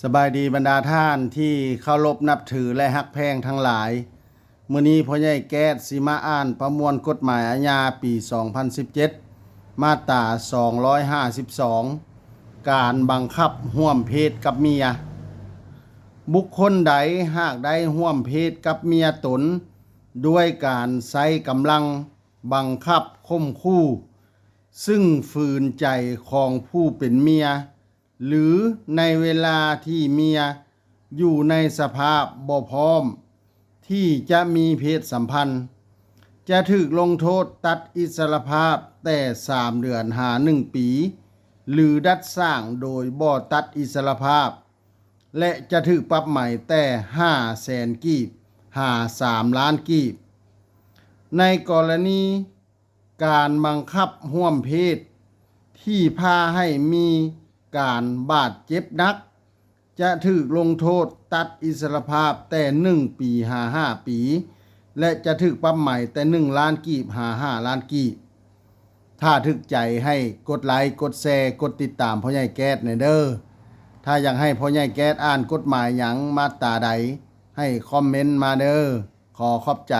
ສະບາຍດີບັນດາທ່ານທີ່ເຄົາລົບນັບຖື ແລະ ຮັກແພງທັງຫຼາຍ. ມື້ນີ້ພໍ່ໃຫຍ່ແກ້ດຊິມາອ່ານປະມວນກົດໝາຍອາຍາປີສອງພັນສິບເຈັດ ມາດຕາສອງຮ້ອຍຫ້າສິບສອງ ການບັງຄັບຮ່ວມເພດກັບເມຍ. ບຸກຄົນໃດຫາກໄດ້ຮ່ວມເພດກັບເມຍຕົນ ດ້ວຍການໃຊ້ກຳລັງ ບັງຄັບ, ຂົ່ມຂູ່ ຊຶ່ງຝືນໃຈຂອງຜູ້ເປັນເມຍ ຫຼື ໃນເວລາທີ່ເມຍຢູ່ໃນສະພາບບໍ່ພ້ອມທີ່ຈະມີເພດສຳພັນ, ຈະຖືກລົງໂທດຕັດອິດສະຫຼະພາບແຕ່ສາມເດືອນຫາໜຶ່ງປີ ຫຼື ດັດສ້າງໂດຍບໍ່ຕັດອິດສະຫຼະພາບ ແລະ ຈະຖືກປັບໃໝແຕ່ຫ້າແສນກີບຫາສາມລ້ານກີບ. ໃນກໍລະນີການບັງຄັບຮ່ວມເພດທີ່ພາໃຫ້ມີການບາດເຈັບໜັກ ຈະຖືກລົງໂທດຕັດອິດສະຫຼະພາບແຕ່ໜຶ່ງປີຫາຫ້າປີ ແລະ ຈະຖືກປັບໃໝແຕ່ໜຶ່ງລ້ານກີບຫາຫ້າລ້ານກີບ. ຖ້າຖືກໃຈໃຫ້ກົດໄລ, ກົດແຊ, ກົດຕິດຕາມພໍ່ໃຫຍ່ແກ້ດແດ່ເດີ້. ຖ້າຢາກໃຫ້ພໍ່ໃຫຍ່ແກ້ດອ່ານກົດໝາຍຫຍັງ ມາດຕາໃດ ໃຫ້ຄອມເມັນມາເດີ້. ຂໍຂອບໃຈ.